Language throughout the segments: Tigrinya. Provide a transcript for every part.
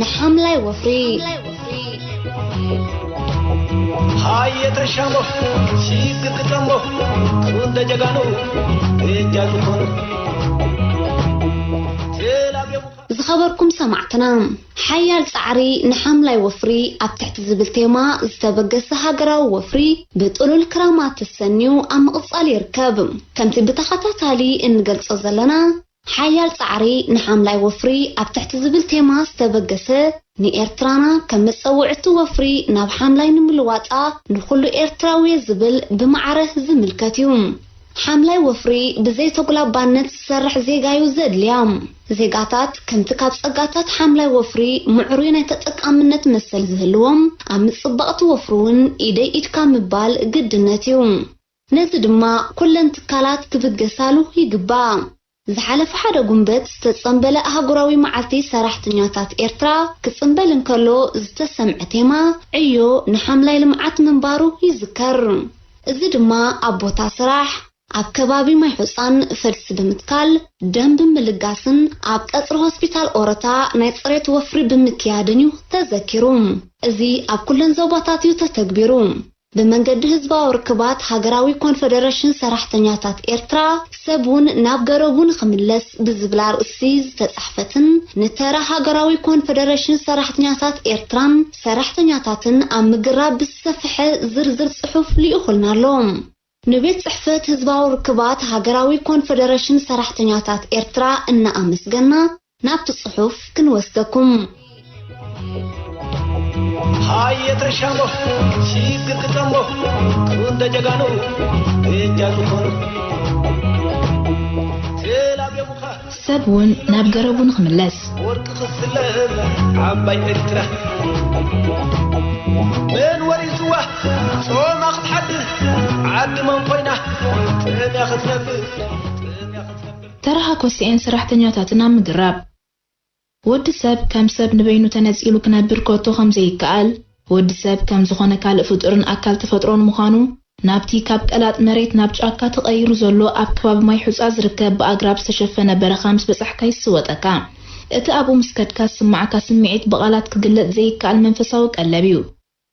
ንሓምላይ ወፍሪ። ሃየ ተሻሞ ሽግር ግጠሞ እንደ ጀጋኑ እጃ ዝኾኑ ቴል ኣቤቡኻ ዝኸበርኩም ሰማዕትና፣ ሓያል ጻዕሪ ንሓምላይ ወፍሪ ኣብ ትሕቲ ዝብል ቴማ ዝተበገሰ ሃገራዊ ወፍሪ ብጥሉል ክራማት ተሰንዩ ኣብ ምቕጻል ይርከብ። ከምቲ ብተኸታታሊ እንገልጾ ዘለና፣ ሓያል ጻዕሪ ንሓምላይ ወፍሪ ኣብ ትሕቲ ዝብል ቴማ ዝተበገሰ፣ ንኤርትራና ከም መጸውዕቲ ወፍሪ ናብ ሓምላይ ንምልዋጣ ንኹሉ ኤርትራዊ ዝብል ብማዕረ ዝምልከት እዩ። ሓምላይ ወፍሪ ብዘይ ተጉላባነት ዝሰርሕ ዜጋ እዩ ዘድልያ። ዜጋታት ከምቲ ካብ ጸጋታት ሓምላይ ወፍሪ ምዕሩይ ናይ ተጠቃምነት መሰል ዝህልዎም፣ ኣብ ምጽባቕ እቲ ወፍሪ እውን ኢደይ ኢድካ ምባል ግድነት እዩ። ነዚ ድማ ኩለን ትካላት ክብገሳሉ ይግባእ። ዝሓለፈ ሓደ ጉንበት ዝተጸንበለ ኣህጉራዊ መዓልቲ ሰራሕተኛታት ኤርትራ ክጽንበል እንከሎ ዝተሰምዐ ቴማ ዕዮ ንሓምላይ ልምዓት ምንባሩ ይዝከር። እዚ ድማ ኣብ ቦታ ስራሕ፣ ኣብ ከባቢ ማይ ሑጻን ፈልሲ ብምትካል፣ ደም ብምልጋስን ኣብ ቀጽሪ ሆስፒታል ኦረታ ናይ ጽሬት ወፍሪ ብምክያድን እዩ ተዘኪሩ። እዚ ኣብ ኩለን ዞባታት እዩ ተተግቢሩ። ብመንገዲ ህዝባዊ ርክባት ሃገራዊ ኮንፈደረሽን ሰራሕተኛታት ኤርትራ፣ ሰብ እውን ናብ ገረቡ ንኽምለስ ብዝብል ኣርእስቲ ዝተጻሕፈትን ንተራ ሃገራዊ ኮንፈደረሽን ሰራሕተኛታት ኤርትራን ሰራሕተኛታትን ኣብ ምግራ ብዝሰፍሐ ዝርዝር ጽሑፍ ልኢኹልና ኣሎ። ንቤት ጽሕፈት ህዝባዊ ርክባት ሃገራዊ ኮንፈደረሽን ሰራሕተኛታት ኤርትራ እናኣመስገና ናብቲ ጽሑፍ ክንወስደኩም። ሃየ ተሻሞ ሽግር ግጠሞ እንደ ጀጋኑ እጃ ዝኾኑ ቴል ኣቤቡኻ ሰብ እውን ናብ ገረቡ ንኽምለስ ወርቂ ክስለም ዓባይ ኤርትራ መን ወሪስዋ ጾማ ክትሓድር ዓዲ መን ኮይና ጥምያ ክትነብር ጥምያ ክትነብር ተራ ሃኮስኤን ሰራሕተኛታትን ኣብ ምግራብ። ወዲ ሰብ ከም ሰብ ንበይኑ ተነጺሉ ክነብር ከቶ ከም ዘይከኣል፣ ወዲ ሰብ ከም ዝኾነ ካልእ ፍጡርን ኣካል ተፈጥሮን ምዃኑ፣ ናብቲ ካብ ቀላጥ መሬት ናብ ጫካ ተቐይሩ ዘሎ ኣብ ከባቢ ማይ ሑጻ ዝርከብ ብኣግራብ ዝተሸፈነ በረኻ ምስ በጻሕካ ይስወጠካ። እቲ ኣብኡ ምስ ከድካ ዝስምዓካ ስምዒት ብቓላት ክግለጽ ዘይከኣል መንፈሳዊ ቀለብ እዩ።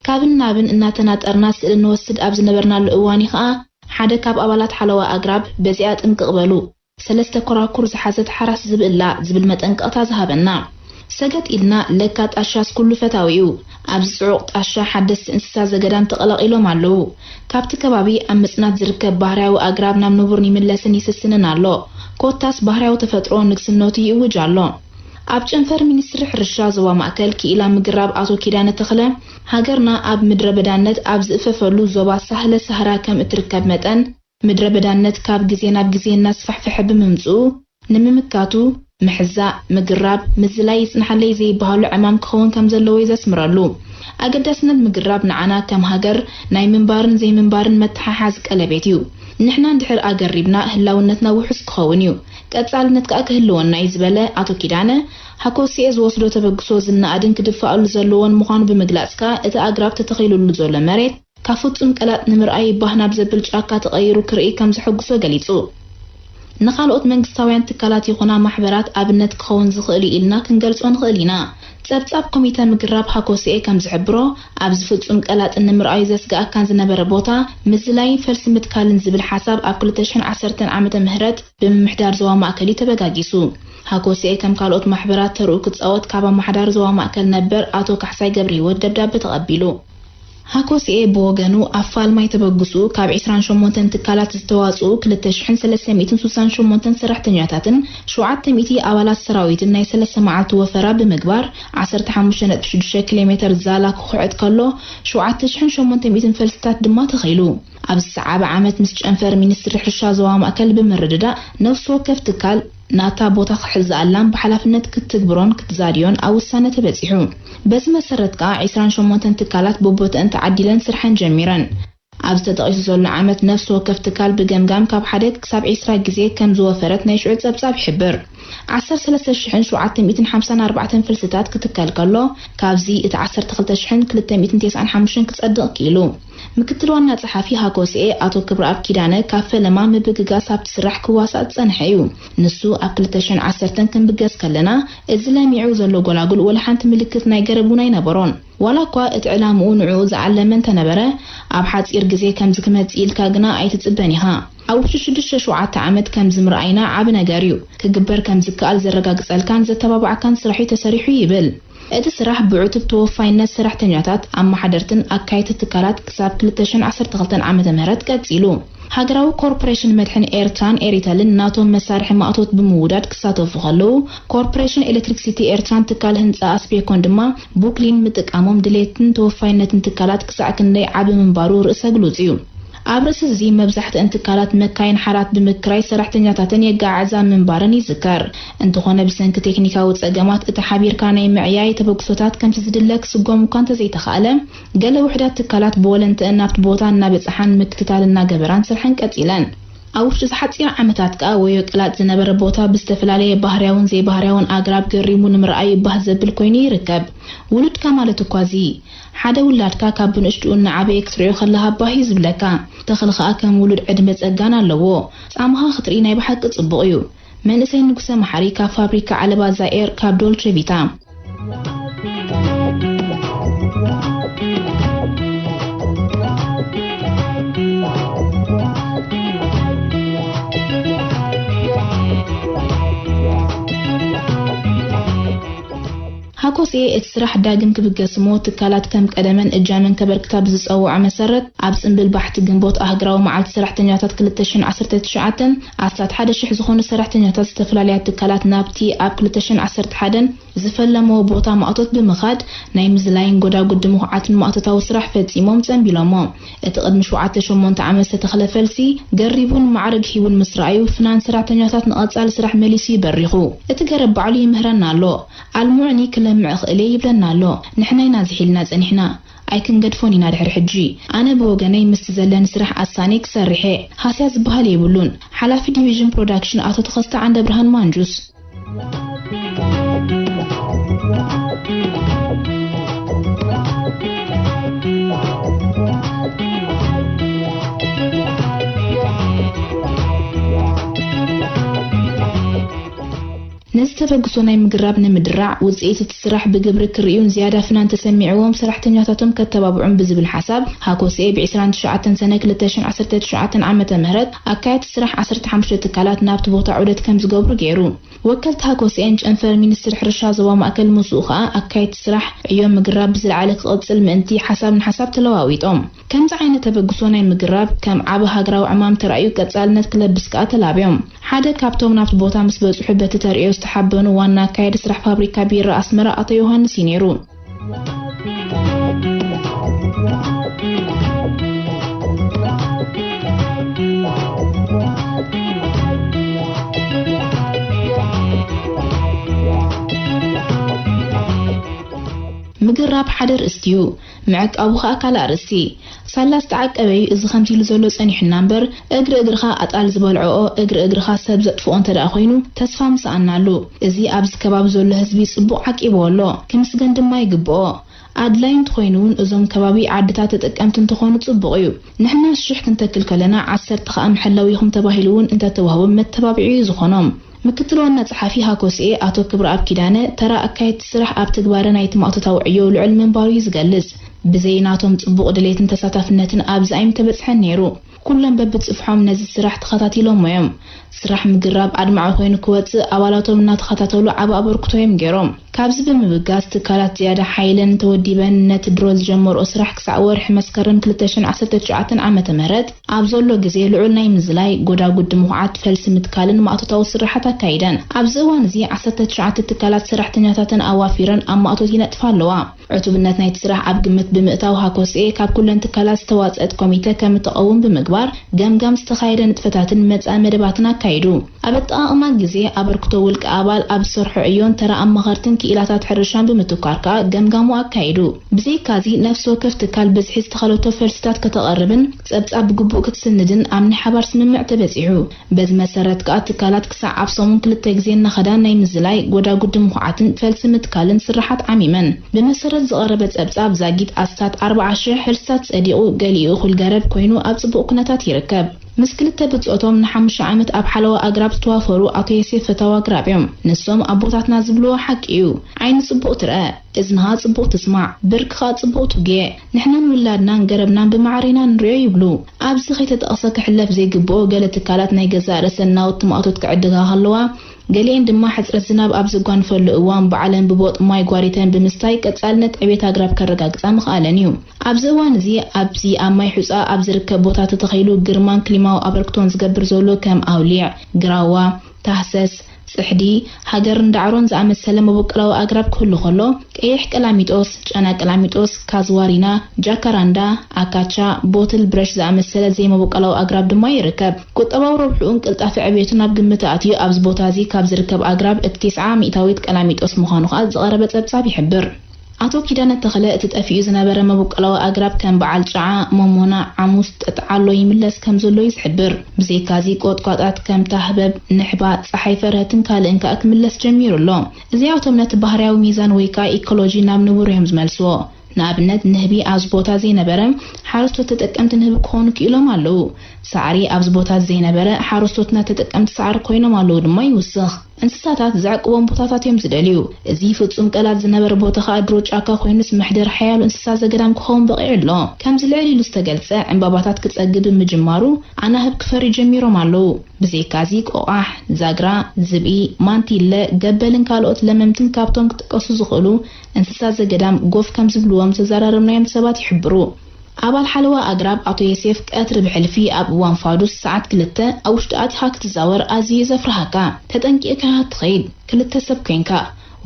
ካብን ናብን እናተናጠርና ስእሊ ንወስድ ኣብ ዝነበርናሉ እዋን እዩ ኸኣ ሓደ ካብ ኣባላት ሓለዋ ኣግራብ በዚኣ ጥንቅቕ በሉ፣ ሰለስተ ኮራኩር ዝሓዘት ሓራስ ዝብእላ ዝብል መጠንቀቕታ ዝሃበና። ሰገጥ ኢልና ለካ ጣሻስ ኩሉ ፈታዊ እዩ። ኣብዚ ጽዑቕ ጣሻ ሓደስቲ እንስሳ ዘገዳም ተቐላቒሎም ኣለዉ። ካብቲ ከባቢ ኣብ ምጽናት ዝርከብ ባህርያዊ ኣግራብ ናብ ንቡርን ይምለስን ይስስንን ኣሎ። ኮታስ ባህርያዊ ተፈጥሮ ንግስነቱ ይእውጅ ኣሎ። ኣብ ጨንፈር ሚኒስትሪ ሕርሻ ዞባ ማእከል ክኢላ ምግራብ ኣቶ ኪዳነ ተኽለ፣ ሃገርና ኣብ ምድረ በዳነት ኣብ ዝእፈፈሉ ዞባ ሳህለ ሳህራ ከም እትርከብ መጠን፣ ምድረ በዳነት ካብ ግዜ ናብ ግዜ እናስፋሕፈሐ ብምምጽኡ፣ ንምምካቱ፣ ምሕዛእ፣ ምግራብ፣ ምዝላይ ይጽንሓለይ ዘይበሃሉ ዕማም ክኸውን ከም ዘለዎ እዩ ዘስምረሉ። ኣገዳስነት ምግራብ ንዓና ከም ሃገር ናይ ምንባርን ዘይምንባርን መተሓሓዚ ቀለቤት እዩ። ንሕና እንድሕር ኣገሪብና ህላውነትና ውሑስ ክኸውን እዩ፣ ቀጻልነት ከኣ ክህልወና እዩ ዝበለ ኣቶ ኪዳነ፣ ሃኮስኤ ዝወስዶ ተበግሶ ዝነኣድን ክድፈኣሉ ዘለዎን ምዃኑ ብምግላጽ ከኣ እቲ ኣግራብ ተተኺሉሉ ዘሎ መሬት ካብ ፍጹም ቀላጥ ንምርኣይ ባህ ናብ ዘብል ጫካ ተቐይሩ ክርኢ ከም ዘሐጉሶ ገሊጹ። ንኻልኦት መንግስታውያን ትካላት ይኹና ማሕበራት ኣብነት ክኸውን ዝኽእል እዩ ኢልና ክንገልጾ ንኽእል ኢና። ጸብጻብ ኮሚተ ምግራብ ሃኮስኤ ከም ዝሕብሮ፣ ኣብዚ ፍጹም ቀላጥን ንምርኣዩ ዘስግኣካን ዝነበረ ቦታ ምዝላይን ፈልሲ ምትካልን ዝብል ሓሳብ ኣብ ክልተ ሽሕን ዓሰርተን ዓመተ ምህረት ብምምሕዳር ዞባ ማእከል እዩ ተበጋጊሱ። ሃኮስኤ ከም ካልኦት ማሕበራት ተርኡ ክጻወት ካብ ኣመሓዳሪ ዞባ ማእከል ነበር ኣቶ ካሕሳይ ገብረሂወት ደብዳበ ተቐቢሉ። ሃኮስኤ ብወገኑ ኣብ ፋልማይ ተበግስኡ ካብ ዕስራን ሸሞንተን ትካላት ዝተዋጽኡ ክልተ ሽሕን ሰለስተ ሚእትን ስሳን ሸሞንተን ሰራሕተኛታትን ሸውዓተ ሚእቲ ኣባላት ሰራዊትን ናይ ሰለስተ መዓልቲ ወፈራ ብምግባር ዓሰርተ ሓሙሽተ ነጥቢ ሽዱሽተ ኪሎ ሜተር ዛላ ክኹዕት ከሎ ሸውዓተ ሽሕን ሸሞንተ ሚእትን ፈልስታት ድማ ተኺሉ። ኣብ ዝሰዓበ ዓመት ምስ ጨንፈር ሚኒስትሪ ሕርሻ ዞባ ማእከል ብምርድዳእ ነፍሲ ወከፍ ትካል ናታ ቦታ ክሕዝኣላን ብሓላፍነት ክትትግብሮን ክትዛድዮን ኣብ ውሳነ ተበጺሑ። በዚ መሰረት ከኣ ዕስራን ሸሞንተን ትካላት በቦተአን ተዓዲለን ስርሐን ጀሚረን። ኣብዚ ተጠቒሱ ዘሎ ዓመት ነፍሲ ወከፍ ትካል ብገምጋም ካብ ሓደ ክሳብ ዕስራ ግዜ ከም ዝወፈረት ናይ ሽዑ ጸብጻብ ይሕብር። ዓሰርተ ሰለስተ ሽሕን ሸውዓተ ሚእትን ሓምሳን ኣርባዕተን ፍልስታት ክትከል ከሎ፣ ካብዚ እቲ ዓሰርተ ክልተ ሽሕን ክልተ ሚእትን ተስዓን ሓሙሽተን ክጸድቕ ክኢሉ። ምክትል ዋና ጸሓፊ ሃኮስኤ ኣቶ ክብረኣብ ኪዳነ፣ ካብ ፈለማ ምብግጋስ ኣብቲ ስራሕ ክዋሳእ ዝጸንሐ እዩ። ንሱ ኣብ ክልተ ሽሕን ዓሰርተን ክንብገስ ከለና፣ እዚ ለሚዑ ዘሎ ጎላጉል ወላ ሓንቲ ምልክት ናይ ገረብ እውን ኣይነበሮን። ዋላ እኳ እቲ ዕላምኡ ንዕኡ ዝዓለመ እንተነበረ፣ ኣብ ሓጺር ግዜ ከምዚ ክመጽእ ኢልካ ግና ኣይትጽበን ኢኻ። ኣብ ውሽጢ ሽዱሽተ ሸውዓተ ዓመት ከምዚ ምርኣይና ዓቢ ነገር እዩ። ክግበር ከም ዝከኣል ዘረጋግጸልካን ዘተባብዓካን ስራሕ እዩ ተሰሪሑ ይብል። እቲ ስራሕ ብዕቱብ ተወፋይነት ሰራሕተኛታት፣ ኣመሓደርትን ኣካየድቲ ትካላት ክሳብ ክልተ ሽሕን ዓሰርተ ክልተን ዓመተ ምህረት ቀጺሉ። ሃገራዊ ኮርፖሬሽን መድሕን ኤርትራን ኤሪተልን ናቶም መሳርሒ ማእቶት ብምውዳድ ክሳተፉ ከለዉ፣ ኮርፖሬሽን ኤሌክትሪክሲቲ ኤርትራን ትካል ህንጻ ኣስቤኮን ድማ ቡክሊን ምጥቃሞም ድሌትን ተወፋይነትን ትካላት ክሳዕ ክንደይ ዓቢ ምንባሩ ርእሰ ግሉጽ እዩ። ኣብ ርእሲ እዚ፣ መብዛሕትአን ትካላት መካይን ሓራት ብምክራይ ሰራሕተኛታተን የጋዓዕዛ ምንባረን ይዝከር። እንተኾነ፣ ብሰንኪ ቴክኒካዊ ጸገማት፣ እቲ ሓቢርካ ናይ ምዕያይ ተበግሶታት ከምቲ ዝድለ ክስጎም እኳ እንተዘይተኻእለ፣ ገለ ውሑዳት ትካላት ብወለንተአን ናብቲ ቦታ እናበጽሓን ምክትታል እናገበራን ስርሐን ቀጺለን። ኣብ ውሽጢ እዚ ሓጺር ዓመታት ከኣ፣ ወዮ ቅላጥ ዝነበረ ቦታ ብዝተፈላለየ ባህርያውን ዘይባህርያውን ኣግራብ ገሪሙ ንምርኣዩ ባህ ዘብል ኮይኑ ይርከብ። ውሉድካ ማለት እኳ እዚ፣ ሓደ ውላድካ ካብ ብንእሽትኡ እናዓበየ ክትርእዮ ከለኻ ባህ እዩ ዝብለካ። ተኽሊ ኸኣ ከም ውሉድ ዕድመ ጸጋን ኣለዎ። ጻማኻ ክትርኢ ናይ ብሓቂ ጽቡቕ እዩ። መንእሰይ ንጉሰ መሓሪ ካብ ፋብሪካ ዓለባ ዛኤር ካብ ዶልቸ ቪታ። ሃኮስኤ እቲ ስራሕ ዳግም ክብገስ እሞ ትካላት ከም ቀደመን እጃመን ከበርክታ ብዝጸውዖ መሰረት፣ ኣብ ጽምብል ባሕቲ ግንቦት ኣህግራዊ መዓልቲ ሰራሕተኛታት ክልተ ሽሕን ዓሰርተ ትሽዓተን ኣስታት ሓደ ሽሕ ዝኾኑ ሰራሕተኛታት ዝተፈላለያ ትካላት ናብቲ ኣብ ክልተ ሽሕን ዓሰርተ ሓደን ዝፈለመዎ ቦታ ማእቶት ብምኻድ ናይ ምዝላይን ጎዳጉዲ ምኹዓትን ማእቶታዊ ስራሕ ፈጺሞም ጸንቢሎሞ። እቲ ቅድሚ ሸውዓተ ሸሞንተ ዓመት ዝተተኽለ ፈልሲ ገሪቡን ማዕርግ ሂቡን ምስ ረኣዩ፣ ፍናን ሰራሕተኛታት ንቐጻሊ ስራሕ መሊሱ እዩ በሪኹ። እቲ ገረብ ባዕሉ ይምህረና ኣሎ። ኣልምዑኒ ክለምዕ እኽእል እየ ይብለና ኣሎ። ንሕና ኢና ዝሒልና ጸኒሕና። ኣይክንገድፎን ኢና ድሕሪ ሕጂ። ኣነ ብወገነይ ምስቲ ዘለኒ ስራሕ ኣሳንየ ክሰርሕ እየ። ሃስያ ዝበሃል የብሉን። ሓላፊ ዲቪዥን ፕሮዳክሽን ኣቶ ተኸስተ ዓንደብርሃን ማንጁስ። ነዚ ተበግሶ ናይ ምግራብ ንምድራዕ፣ ውጽኢት እቲ ስራሕ ብግብሪ ክርእዩን ዝያዳ ፍናን ተሰሚዕዎም ሰራሕተኛታቶም ከተባብዑን ብዝብል ሓሳብ፣ ሃኮስኤ ብ ዕስራን ትሽዓተን ሰነ ክልተ ሽሕን ዓሰርተ ትሽዓተን ዓመተ ምህረት ኣካየድቲ ስራሕ ዓሰርተ ሓሙሽተ ትካላት ናብቲ ቦታ ዑደት ከም ዝገብሩ ገይሩ። ወከልቲ ሃኮስኤን ጨንፈር ሚኒስትሪ ሕርሻ ዞባ ማእከል ምስኡ ከኣ ኣካየድቲ ስራሕ ዕዮ ምግራብ ብዝለዓለ ክቕጽል ምእንቲ ሓሳብ ንሓሳብ ተለዋዊጦም። ከምዚ ዓይነት ተበግሶ ናይ ምግራብ ከም ዓቢ ሃገራዊ ዕማም ተራእዩ ቀጻልነት ክለብስ ከኣ ተላብዮም። ሓደ ካብቶም ናብቲ ቦታ ምስ በጽሑ በቲ ተርእዮ ዝተሓበኑ ዋና ኣካያዲ ስራሕ ፋብሪካ ቢራ ኣስመራ ኣቶ ዮሃንስ እዩ ነይሩ። ምግራብ ሓደ ርእስቲ እዩ፣ ምዕቃቡ ኸኣ ካልእ ኣርእስቲ። ሳላ ዝተዓቀበ እዩ፣ እዚ ከምዚ ኢሉ ዘሎ ጸኒሑና እምበር፣ እግሪ እግርኻ ኣጣል ዝበልዕኦ፣ እግሪ እግርኻ ሰብ ዘጥፍኦ እንተ ደኣ ኮይኑ፣ ተስፋ ምሰኣናሉ። እዚ ኣብዚ ከባቢ ዘሎ ህዝቢ ጽቡቕ ዓቂብዎ ኣሎ፣ ክምስገን ድማ ይግብኦ። ኣድላይ እንተኾይኑ እውን፣ እዞም ከባቢ ዓድታት ተጠቀምቲ እንተኾኑ ጽቡቕ እዩ። ንሕና ሽሕ ክንተክል ከለና፣ ዓሰርተ ኸኣ ምሕላው ኢኹም ተባሂሉ እውን እንተተዋህቦም መተባብዒ እዩ ዝኾኖም። ምክትል ዋና ጸሓፊ ሃኮስኤ ኣቶ ክብረኣብ ኪዳነ፣ ተራ ኣካየድቲ ስራሕ ኣብ ትግባረ ናይቲ ማእቶታዊ ዕዮ ልዑል ምንባሩ እዩ ዝገልጽ። ብዘይ ናቶም ጽቡቕ ድሌትን ተሳታፍነትን ኣብዚ ኣይምተበጽሐን ነይሩ። ኩሎም በብጽፍሖም ነዚ ስራሕ ተኸታቲሎሞ እዮም። ስራሕ ምግራብ ኣድማዒ ኮይኑ ክወጽእ ኣባላቶም እናተኸታተሉ ዓቢ ኣበርክቶ እዮም ገይሮም። ካብዚ ብምብጋስ ትካላት ዝያዳ ሓይለን ተወዲበን ነቲ ድሮ ዝጀመርኦ ስራሕ ክሳዕ ወርሒ መስከረም ክልተ ሽሕን ዓሰርተ ትሽዓተን ዓመተ ምህረት ኣብ ዘሎ ግዜ ልዑል ናይ ምዝላይ፣ ጎዳጉዲ ምኹዓት፣ ፈልሲ ምትካልን ማእቶታዊ ስራሓት ኣካይደን። ኣብዚ እዋን እዚ ዓሰርተ ትሽዓተ ትካላት ሰራሕተኛታተን ኣዋፊረን ኣብ ማእቶት ይነጥፋ ኣለዋ። ዕቱብነት ናይቲ ስራሕ ኣብ ግምት ብምእታው ሃኮስኤ ካብ ኩለን ትካላት ዝተዋጸአት ኮሚተ ከም እትቐውም ብምግባር ገምጋም ዝተኻየደ ንጥፈታትን መጻኢ መደባትን ኣካይዱ። ኣብ ኣጠቓቕማ ግዜ ኣበርክቶ ውልቀ ኣባል ኣብ ዝሰርሖ ዕዮን ተራ ኣማኸርትን ክኢላታት ሕርሻን ብምትኳር ከኣ ገምጋሙ ኣካይዱ። ብዘይካዚ፣ ነፍሲ ወከፍ ትካል ብዝሒ ዝተኸለቶ ፈልስታት ከተቐርብን ጸብጻብ ብግቡእ ክትስንድን ኣብ ናይ ሓባር ስምምዕ ተበጺሑ። በዚ መሰረት ከኣ ትካላት ክሳዕ ኣብ ሰሙን ክልተ ግዜ እናኸዳ ናይ ምዝላይ፣ ጎዳጉዲ ምኹዓትን ፈልሲ ምትካልን ስርሓት ዓሚመን። ብመሰረት ዝቐረበ ጸብጻብ ዛጊት ኣስታት ኣርብዓ ሽሕ ፈልስታት ጸዲቑ፣ ገሊኡ እኹል ገረብ ኮይኑ ኣብ ጽቡቕ ኩነታት ይርከብ። ምስ ክልተ ብጾቶም ንሓሙሽተ ዓመት ኣብ ሓለዋ ኣግራብ ዝተዋፈሩ ኣቶ ዮሴፍ ፈታዊ ኣግራብ እዮም። ንሶም ኣቦታትና ዝብልዎ ሓቂ እዩ። ዓይኒ ጽቡቕ ትርአ፣ እዝንኻ ጽቡቕ ትስማዕ፣ ብርክኻ ጽቡቕ ትጉየ። ንሕናን ውላድናን ገረብናን ብማዕረ ኢና ንሪኦ ይብሉ። ኣብዚ ከይተጠቕሰ ክሕለፍ ዘይግብኦ፣ ገለ ትካላት ናይ ገዛእ ርእሰን ናውቲ ማእቶት ክዕድጋ ከለዋ፣ ገሊኤን ድማ ሕጽረት ዝናብ ኣብ ዘጓንፈሉ እዋን ባዕለን ብቦጥ ማይ ጓሪተን ብምስታይ ቀጻልነት ዕቤት ኣግራብ ከረጋግጻ ምኽኣለን እዩ። ኣብዚ እዋን እዚ ኣብዚ ኣብ ማይ ሑጻ ኣብ ዝርከብ ቦታ ተተኺሉ ግርማን ክሊማዊ ኣበርክቶን ዝገብር ዘሎ ከም ኣውሊዕ፣ ግራዋ፣ ታህሰስ፣ ጽሕዲ፣ ሃገርን ዳዕሮን ዝኣመሰለ መበቆላዊ ኣግራብ ክህሉ ከሎ፣ ቀይሕ ቀላሚጦስ፣ ጨና ቀላሚጦስ፣ ካዝዋሪና፣ ጃካራንዳ፣ ኣካቻ፣ ቦትል ብረሽ ዝኣመሰለ ዘይመበቆላዊ ኣግራብ ድማ ይርከብ። ቁጠባዊ ረብሕኡን ቅልጣፈ ዕቤቱን ኣብ ግምት ኣትዩ፣ ኣብዚ ቦታ እዚ ካብ ዝርከብ ኣግራብ እቲ ተስዓ ሚእታዊት ቀላሚጦስ ምዃኑ ከኣ ዝቐረበ ጸብጻብ ይሕብር። ኣቶ ኪዳነ ተኽለ፣ እቲ ጠፊኡ ዝነበረ መበቆላዊ ኣግራብ ከም በዓል ጨዓ፣ መሞና፣ ዓሙስ፣ ጠጥዓሎ ይምለስ ከም ዘሎ እዩ ዝሕብር። ብዘይካዚ፣ ቆጥቋጣት ከም ታህበብ፣ ንሕባ፣ ጸሓይ ፈርሀትን ካልእን ከኣ ክምለስ ጀሚሩ ኣሎ። እዚኣቶም ነቲ ባህርያዊ ሚዛን ወይ ከኣ ኢኮሎጂ ናብ ንቡር እዮም ዝመልስዎ። ንኣብነት፣ ንህቢ ኣብዚ ቦታ ዘይነበረ፣ ሓረስቶት ተጠቀምቲ ንህቢ ክኾኑ ክኢሎም ኣለዉ። ሳዕሪ ኣብዚ ቦታ ዘይነበረ፣ ሓረስቶትና ተጠቀምቲ ሳዕሪ ኮይኖም ኣለዉ ድማ ይውስኽ። እንስሳታት ዘዕቅቦም ቦታታት እዮም ዝደልዩ። እዚ ፍጹም ቀላል ዝነበረ ቦታ ኸኣ ድሮ ጫካ ኮይኑስ መሕደሪ ሓያሎ እንስሳ ዘገዳም ክኸውን በቒዑ ኣሎ። ከምዚ ልዕል ኢሉ ዝተገልጸ፣ ዕምባባታት ክጸግብ ብምጅማሩ ኣናህብ ክፈርዩ ጀሚሮም ኣለዉ። ብዘይካዚ ቆቓሕ፣ ዛግራ፣ ዝብኢ፣ ማንቲለ፣ ገበልን ካልኦት ለመምትን ካብቶም ክጥቀሱ ዝኽእሉ እንስሳ ዘገዳም ጎፍ ከም ዝብልዎም ዝተዘራረብናዮም ሰባት ይሕብሩ። ኣባል ሓለዋ ኣግራብ ኣቶ ዮሴፍ፣ ቀትሪ ብሕልፊ ኣብ እዋን ፋዱስ ሰዓት ክልተ ኣብ ውሽጢ ኣቲኻ ክትዛወር ኣዝዩ እዩ ዘፍርሃካ። ተጠንቂቕካ ኢኻ ትኸይድ። ክልተ ሰብ ኮይንካ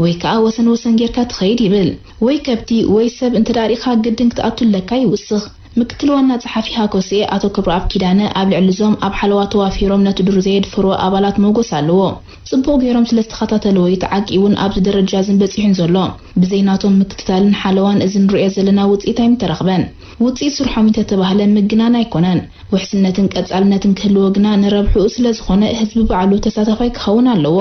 ወይ ከኣ ወሰን ወሰን ጌርካ ትኸይድ ይብል። ወይ ከብቲ ወይ ሰብ እንተ ዳሪእኻ ግድን ክትኣቱ ኣለካ ይውስኽ። ምክትል ዋና ጸሓፊ ሃኮስኤ ኣቶ ክብረኣብ ኪዳነ ኣብ ልዕሊ እዞም ኣብ ሓለዋ ተዋፊሮም ነቲ ዱር ዘየድፍሩ ኣባላት ሞጎስ ኣለዎ። ጽቡቕ ገይሮም ስለ ዝተኸታተልዎ እዩ ተዓቂቡን ኣብዚ ደረጃ እዝን በጺሑን ዘሎ። ብዘይ ናቶም ምክትታልን ሓለዋን እዚ ንርእዮ ዘለና ውጽኢት ኣይምተረኽበን። ውጽኢት ስርሖም እንተተባህለ ምግናን ኣይኮነን። ውሕስነትን ቀጻልነትን ክህልዎ ግና ንረብሕኡ ስለ ዝኾነ ህዝቢ ባዕሉ ተሳታፋይ ክኸውን ኣለዎ።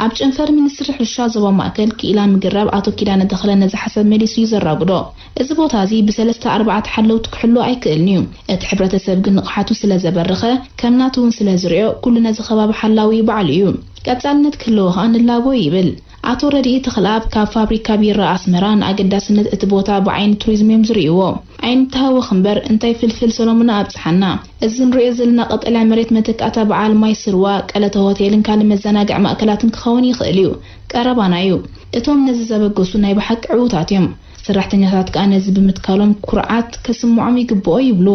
ኣብ ጨንፈር ሚኒስትሪ ሕርሻ ዞባ ማእከል ክኢላ ምግራብ ኣቶ ኪዳነ ተኽለ ነዚ ሓሳብ መሊሱ እዩ ዘራጉዶ። እዚ ቦታ እዚ ብሰለስተ ኣርባዕተ ሓለውቲ ክሕሎ ኣይክእልን እዩ። እቲ ሕብረተሰብ ግን ንቕሓቱ ስለ ዘበርኸ፣ ከም ናቱ እውን ስለ ዝርእዮ፣ ኩሉ ነዚ ከባቢ ሓላዊ ባዕሉ እዩ። ቀጻልነት ክህልዎ ከኣ ንላቦ ይብል። ኣቶ ረድኢ ተኽለኣብ ካብ ፋብሪካ ቢራ ኣስመራ ንኣገዳስነት እቲ ቦታ ብዓይኒ ቱሪዝም እዮም ዝርእይዎ። ኣይንተሃወኽ እምበር፣ እንታይ ፍልፍል ሰሎሙና ኣብጽሓና። እዚ ንርእዮ ዘለና ቀጠልያ መሬት መተካእታ በዓል ማይ ስርዋ፣ ቀለተ ሆቴልን ካልእ መዘናግዒ ማእከላትን ክኸውን ይኽእል እዩ። ቀረባና እዩ። እቶም ነዚ ዘበገሱ ናይ ብሓቂ ዕዉታት እዮም። ሰራሕተኛታት ከኣ ነዚ ብምትካሎም ኩርዓት ከስምዖም ይግብኦ ይብሉ።